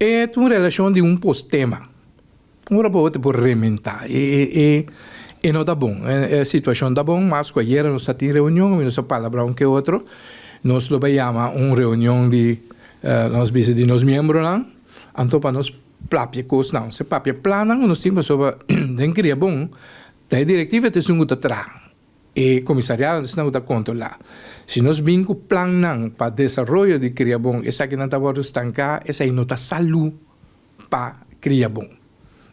E ta un relashon di un postema. Ora bo te por rementá. E no ta bon. E situashon ta bon, mas ku ayera nos ta tin reunion, nos a palabrá un ke otro. Nos lo bai yama un reunion di, nos bisa di nos miembronan, anto pa nos papia kosnan. Se papia plannan ku nos tin pasobra den Kriabon ta e direktiva ta esun ku ta traha. E komisariado ta esnan ku ta kontrolá. Si nos bin ku plannan pa desaroyo di Kriabon, esakinan ta wòrdu stanká, esei no ta salú pa Kriabon.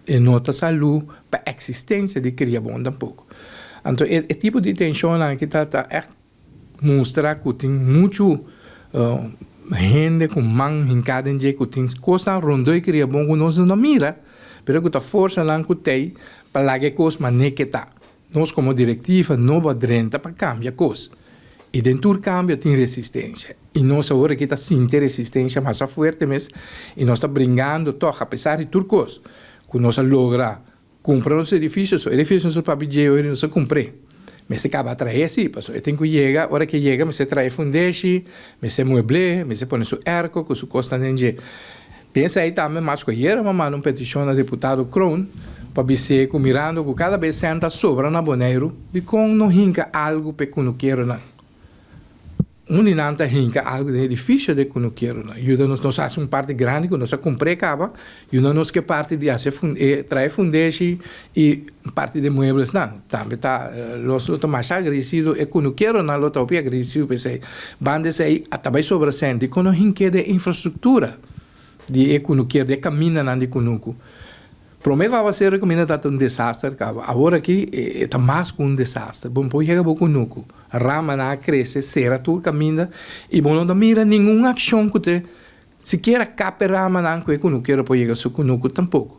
E no ta salú pa eksistensia di Kriabon tampoko. Anto e tipo di tenshonnan aki ta ta ègt mustra ku tin muchu hende ku man hinká den dje, ku tin kosnan rondó e Kriabon ku nos no ta mira, pero ku ta forsa nan ku tei pa laga e kos manera ke ta. Nos komo direktiva no bo a drenta pa kambia kos. I den tur kambio tin resistensia. I nos awor aki ta sinti e resistensia masa fuerte mes i nos ta bringando tòg apesar di tur kos ku nos a logra kumpra nos edifisio. So edifisio nos a papia dje ora nos a kumpr'é. Mester kaba trae si, pasobra e tin ku yega, ora ku e yega mester trae fundeshi, mester muebl'é, mester pone su airco ku su kosnan den dje. Den esei tambe mas ku ayera mi a manda un petishon na diputado Kroon pa bis'é ku mirando ku kada bes sèn ta sobra na Boneiru, dikon no hinka algu p'e kunukeronan? Un di nan ta hinka algu den edifisio di e kunukeronan. Yuda nos, nos hasi un parti grandi ku nos a kumpr'é kaba, yuda nos ku e parti di hasi e trae fundeshi i parti di e mueblesnan. Tambe ta los lo ta masha agradesido, e kunukeronan lo ta hopi agradesido p'esei. Banda esei a ta bai sobra sèn, dikon no hink'é den infrastruktura di e kunukeru, di e kamindanan di kunuku? Promé ku awaseru e kaminda tabata un desaster kaba, awor aki e ta mas ku un desaster. Bo no por yega bo kunuku, ramanan a krese sera tur kaminda i bo no ta mira ningun akshon ku ta sikiera kap e ramanan ku e kunukero por yega su kunuku tampoko.